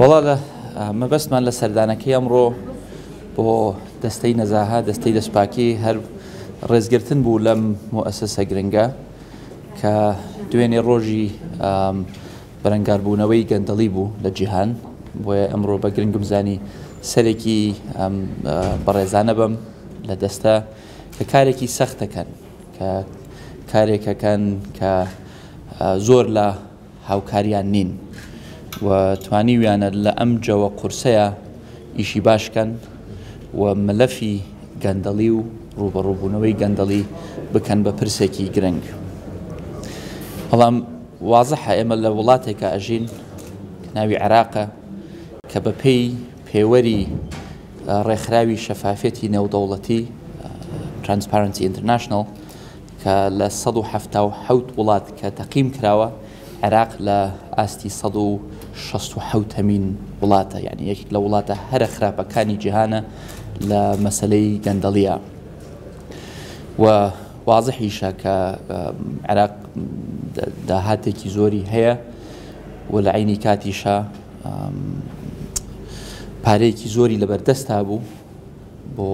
وەڵا لە مەبەستمان لە سەردانەکەی ئەمڕۆ بۆ دەستەی نەزاهە، دەستەی دەستپاکی هەر ڕێزگرتن بوو لەم موئەسەسە گرنگە کە دوێنێ ڕۆژی بەرەنگاربوونەوەی گەندەڵی بوو لە جیهان، بۆیە ئەمڕۆ بە گرنگم زانی سەرێکی بەڕێزانە بەم لە دەستە کە کارێکی سەختەکەن کە کارێکەکەن کە زۆر لە هاوکاریان نین و توانیویانە لە ئەم جەوە قورسەیا ئیشی باش کەن و مەلەفی گەندەڵی و ڕووبەڕووبوونەوەی گەندەڵی بکەن بە پرسێکی گرنگ. بەڵام وازحە ئێمە لە وڵاتێکا ئەژین کە ناوی عێراقە کە بە پێی پێوەری ڕێکخراوی شەفافیەتی نێودەوڵەتی Transparency International کە لە 177 وڵات کە تەقیم کراوە، عێراق لە ئاستی 167 هەمین وڵاتە، یانی یەکێک لە وڵاتە هەرە خراپەکانی جیهانە لە مەسەلەی گەندەڵیە و وازحیشە کە عێراق داهاتێکی زۆری هەیە و لە عینی کاتیشە پارەیەکی زۆری لەبەردەستا بوو بۆ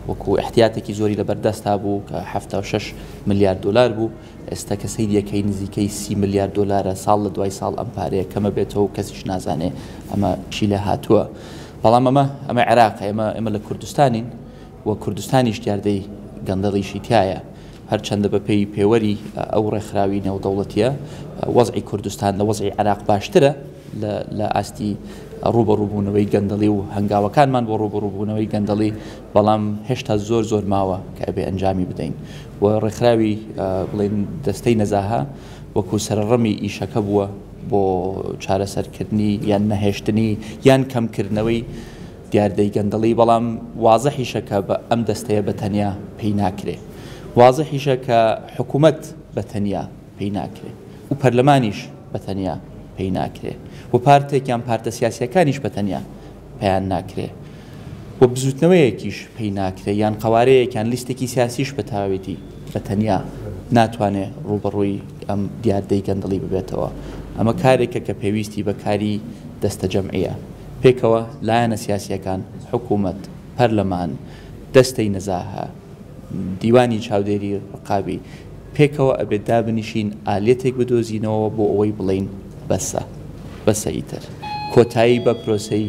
وەکو ئیحتیاتێکی زۆری لەبەردەستا بوو کە 76 ملیار دۆلار بوو، ئێستا کە سەیری ئەکەی نزیکەی 30 ملیار دۆلارە، ساڵ لە دوای ساڵ ئەم پارەیە کەمە بێتەوە و کەسیش نازانێ ئەمە چی لێ هاتووە. بەڵام ئەمە ئەمە عێراقە، ئێمە ئێمە لە کوردستانین و کوردستانیش دیاردەی گەندەڵیشی تیایە. هەرچەندە بە پێی پێوەری ئەو ڕێکخراوی نێودەوڵەتییە وەزعی کوردستان لە وەزعی عێراق باشترە، لە ئاستی ڕووبەڕووبوونەوەی گەندەڵی و هەنگاوەکانمان بۆ ڕووبەڕووبوونەوەی گەندەڵی، بەڵام هێشتا زۆر زۆر ماوە کە ئەبێ ئەنجامی بدەین و ڕێکخراوی بڵێین دەستەی نەزاهە وەکو سەرەڕمی ئیشەکە بووە بۆ چارەسەرکردنی یان نەهێشتنی یان کەمکردنەوەی دیاردەی گەندەڵی، بەڵام وازحیشە کە بە ئەم دەستەیە بە تەنیا پێی ناکرێ، وازحیشە کە حکوومەت بە تەنیا پێی ناکرێ و پەرلەمانیش بە تەنیا پێی ناکرێ و پارتێک یان پارتە سیاسییەکانیش بە تەنیا پێیان ناکرێ و بزووتنەوەیەکیش پێی ناکرێ یان قەوارەیەک یان لیستێکی سیاسیش بە تەواوێتی بە تەنیا ناتوانێ ڕووبەڕووی ئەم دیاردەی گەندەڵی ببێتەوە. ئەمە کارێکە کە پێویستی بە کاری دەستەجەمعییە. پێکەوە لایەنە سیاسییەکان، حکوومەت، پەرلەمان، دەستەی نەزاهە، دیوانی چاودێری ڕقابی پێکەوە ئەبێت دابنیشین ئالیەتێک بدۆزینەوە بۆ ئەوەی بڵێین بەسە بەسە ئیتر کۆتایی بە پرۆسەی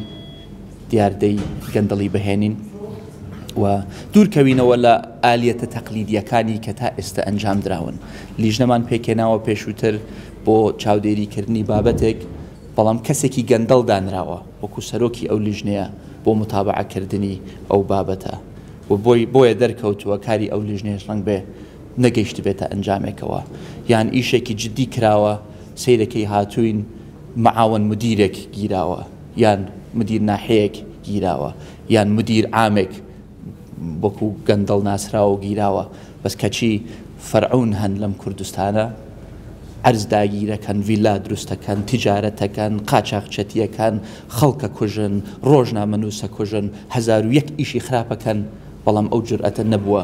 دیاردەی گەندەڵی بهێنین و دوورکەوینەوە لە ئالیەتە تەقلیدیەکانی کە تا ئێستا ئەنجام دراون. لیژنەمان پێکهێناوە پێشووتر بۆ چاودێریکردنی بابەتێک، بەڵام کەسێکی گەندەڵ دانراوە وەکو سەرۆکی ئەو لیژنەیە بۆ متابەعەکردنی ئەو بابەتە. و بۆی بۆیە دەرکەوتووە کاری ئەو لیژنەیەش ڕەنگبێ نەگەیشتبێتە ئەنجامێکەوە یان ئیشێکی جدی کراوە سەیرەکەی هاتووین معاون مدیرێک گیراوە یان مدیر ناحیەیەک گیراوە یان مدیر عامێک وەکو گەندەڵ ناسراوە گیراوە بەس کەچی فەرعون هەن لەم کوردستانە عەرز داگیرەکەن، ڤیلا دروستەکەن، تیجارەتەکەن، قاچاخچەتیەکەن، خەڵکەکوژن، ڕۆژنامەنووسەکوژن، 1001 ئیشی خراپەکەن، بەڵام ئەو جورئەتە نەبووە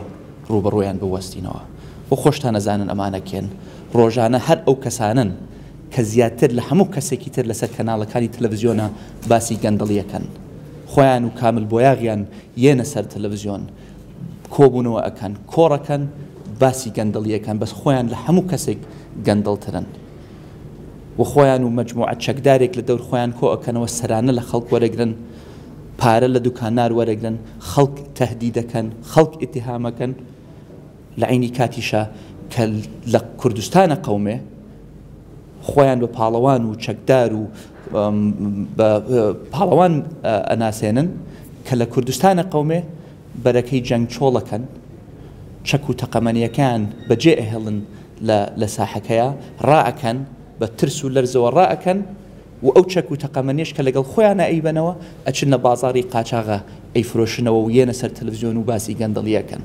ڕووبەڕوویان بوەستینەوە. بۆ خۆشتان ئەزانن ئەمانە کێن؟ ڕۆژانە هەر ئەو کەسانەن کە زیاتر لە هەموو کەسێکی تر لەسەر کەناڵەکانی تەلەڤزیۆنە باسی گەندەڵیەکەن. خۆیان و کامل بۆیاغیان یێنە سەر تەلەڤزیۆن. کۆبوونەوە ئەکەن کۆڕەکەن باسی گەندەڵی ئەکەن بەس خۆیان لە هەموو کەسێک گەندەڵترن و خۆیان و مەجموعە چەکدارێک لە دەور خۆیان کۆ ئەکەنەوە سەرانە لە خەڵک وەرەگرن پارە لە دوکانار وەرەگرن خەڵک تەهدیدەکەن خەڵک ئیتیهامەکەن لە عینی کاتیشا کە لە کوردستانە قەومێ خۆیان بە پاڵەوان و چەکدار و بە پاڵەوان ئەناسێنن کە لە کوردستانە قەومێ بەرەکەی جەنگ چۆڵەکەن چەک و تەقەمەنیەکەیان بەجێ ئەهێڵن لە لە ساحەکەیا ڕائەکەن بە ترس و لەرزەوە ڕائەکەن و ئەو چەک و تەقەمەنیەش کە لەگەڵ خۆیانا ئەیبەنەوە ئەچن لە بازاڕی قاچاغا ئەیفرۆشنەوە و یێنە سەر تەلەفزیۆن و باسی گەندەڵی ئەکەن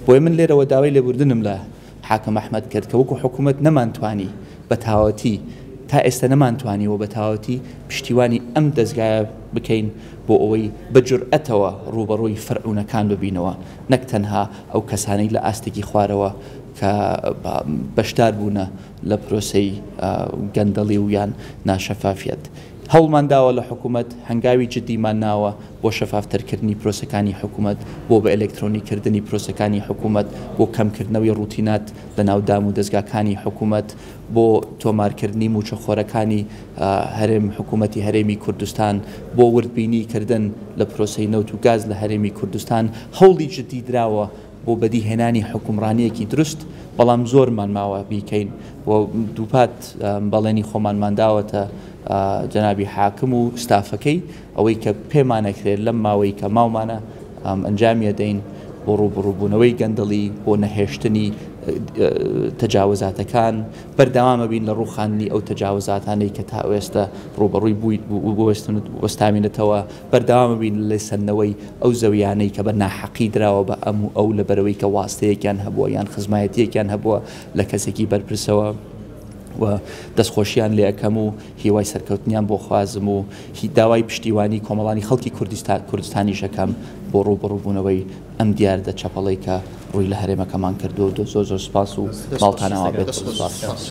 بۆیە من لێرەوە داوای لێبوردنم لە حاکم ئەحمەد کرد کە وەکو حکومەت نەمانتوانی بە تەواوەتی تا ئێستا نەمانتوانیوە بە تەواوەتی پشتیوانی ئەم دەزگایە بکەین بۆ ئەوەی بە جورئەتەوە ڕووبەڕووی فەرعونەکان ببینەوە نەک تەنها ئەو کەسانەی لە ئاستێکی خوارەوە کە بەشدار بوونە لە پرۆسەی گەندەڵی و یان ناشەفافیەت. هەوڵمان داوە لە حکوومەت، هەنگاوی جددیمان ناوە بۆ شەفافترکردنی پرۆسەکانی حکوومەت، بۆ بە ئەلکترۆنی کردنی پرۆسەکانی حکوومەت، بۆ کەمکردنەوەی ڕوتینات لە ناو دام و دەزگاکانی حکوومەت، بۆ تۆمارکردنی مووچەخۆرەکانی هەرێم حکوومەتی هەرێمی کوردستان، بۆ وردبینی کردن لە پرۆسەی نەوت و گاز لە هەرێمی کوردستان. هەوڵی جددی دراوە بۆ بەدیهێنانی حوکمڕانییەکی دروست، بەڵام زۆرمان ماوە بیکەین و دووپات بەڵێنی خۆمانمان داوەتە جەنابی حاکم و ستافەکەی، ئەوەی کە پێمانەکرێت لەم ماوەی کە ماومانە ئەنجامی ئەدەین بۆ ڕووبەڕووبوونەوەی گەندەڵی، بۆ نەهێشتنی تەجاوزاتەکان، بەردەوام ئەبین لە ڕووخاندنی ئەو تەجاوزاتانەی کە تا ئێستا ڕووبەڕووی بووی وەستاوینەتەوە. بەردەوام بین لە لێسەندنەوەی ئەو زەویانەی کە بە ناحەقی دراوە بە ئەم و ئەو لەبەرئەوەی کە واستەیەکیان هەبووە یان خزمایەتییەکیان هەبووە لە کەسێکی بەرپرسەوە و دەستخۆشیان لێ ئەکەم و هیوای سەرکەوتنیان بۆ خوازم و داوای پشتیوانی کۆمەڵانی خەڵکی کوردستانیش ئەکەم بۆ ڕووبەڕووبوونەوەی ئەم دیاردە چەپەڵەی کە ڕووی لە هەرێمەکەمان کردووە. زۆر زۆر سوپاس و ماڵتان ئاوا بێت. سوپاس.